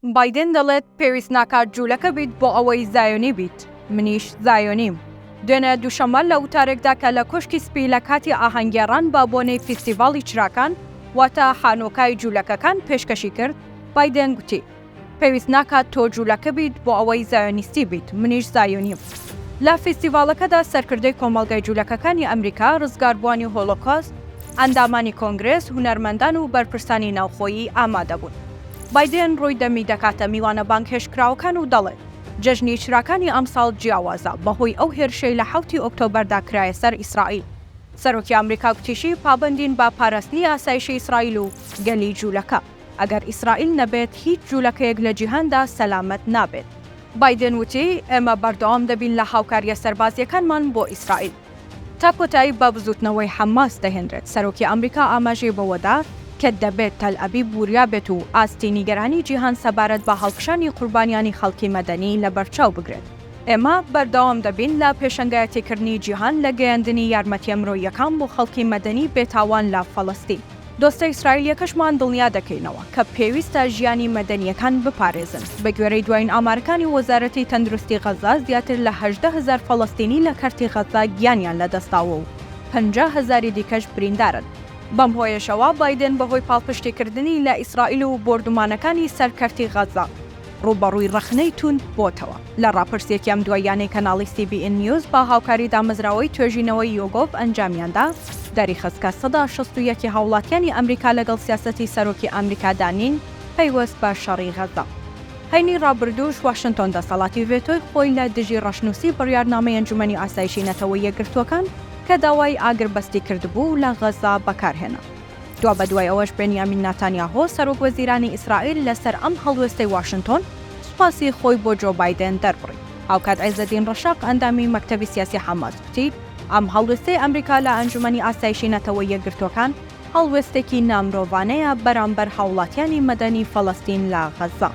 بایدن دەڵێت پێویست ناکات جوولەکە بیت بۆ ئەوەی زایۆنی بیت، منیش زایۆنیم. دوێنێ دووشەممە لە وتارێکدا کە لە کۆشکی سپی لە کاتی ئاهەنگگێڕان بە بۆنەی فیستیڤاڵی چراکان، واتە حانوکای جوولەکەکان پێشکەشی کرد، بایدن گوتی، پێویست ناکات تۆ جوولەکە بیت بۆ ئەوەی زایۆنیستی بیت، منیش زایۆنیم. لە فیستیڤاڵەکەدا سەرکردەی کۆمەڵگای جوولەکەکانی ئەمریکا، ڕزگاربووانی هۆلۆکۆست، ئەندامانی کۆنگرێس، هونەرمەندان و بەرپرسانی ناوخۆیی ئامادەبوون. بایدن ڕووی دەمی دەکاتە میوانە بانگهێشتکراوەکان و دەڵێت، جەژنی چراکانی ئەمساڵ جیاوازە بەهۆی ئەو هێرشەی لە حەوتی ئۆکتۆبەردا کرایە سەر ئیسرائیل. سەرۆکی ئەمریکا گوتیشی، پابەندین بە پاراستنی ئاسایشی ئیسرائیل و گەلی جوولەکە. ئەگەر ئیسرائیل نەبێت، هیچ جوولەکەیەک لە جیهاندا سەلامەت نابێت. بایدن وتی، ئێمە بەردەوام دەبین لە هاوکارییە سەربازییەکانمان بۆ ئیسرائیل. تا کۆتایی بە بزووتنەوەی حەماس دەهێنرێت. سەرۆکی ئەمریکا ئاماژەی بەوەدا کە دەبێت تەلئەبیب وریا بێت و ئاستی نیگەرانی جیهان سەبارەت بە هەڵکشانی قوربانیانی خەڵکی مەدەنی لەبەرچاو بگرێت. ئێمە بەردەوام دەبین لە پێشەنگایەتیکردنی جیهان لە گەیاندنی یارمەتییە مرۆییەکان بۆ خەڵکی مەدەنی بێتاوان لە فەڵەستین. دۆستە ئیسرائیلییەکەشمان دڵنیا دەکەینەوە کە پێویستە ژیانی مەدەنییەکان بپارێزن. بەگوێرەی دوایین ئامارەکانی وەزارەتی تەندروستی غەززە، زیاتر لە 18 هەزار فەڵەستینی لە کەرتی غەززە گیانیان لەدەستداوە و 50 هەزاری دیکەش بریندارن. بەم هۆیەشەوە بایدن بەهۆی پاڵپشتیکردنی لە ئیسرائیل و بۆردومانەکانی سەر کەرتی غەززە، ڕووبەڕووی ڕەخنەی تووند بۆتەوە. لە ڕاپرسییەکی ئەم دواییانەی کەناڵی سی بی ئێن نیوز بە هاوکاری دامەزراوەی توێژینەوەی یۆگۆڤ ئەنجامیاندا، دەریخست کە 61% ی هاوڵاتیانی ئەمریکا لەگەڵ سیاسەتی سەرۆکی ئەمریکادا نین پەیوەست بە شەڕی غەززە. هەینی ڕابردووش واشنتۆن دەسەڵاتی ڤێتۆی خۆی لە دژی ڕەشنووسی بڕیارنامەی ئەنجومەنی ئاسایشی نەتەوە یەکگرتووەکان کە داوای ئاگربەستی کردبوو لە غەززە بەکارهێنا. دوابەدوای ئەوەش بێنیامین ناتانیاهۆ، سەرۆک وەزیرانی ئیسرائیل لەسەر ئەم هەڵوێستەی واشنتۆن سوپاسی خۆی بۆ جۆ بایدن دەربڕی. هاوکات عێزەدین ڕەشاق ئەندامی مەکتەبی سیاسی حەماس گوتی، ئەم هەڵوێستەی ئەمریکا لە ئەنجومەنی ئاسایشی نەتەوە یەکگرتووەکان هەڵوێستێکی نامرۆڤانەیە بەرامبەر هاوڵاتیانی مەدەنی فەڵەستین لە غەززە.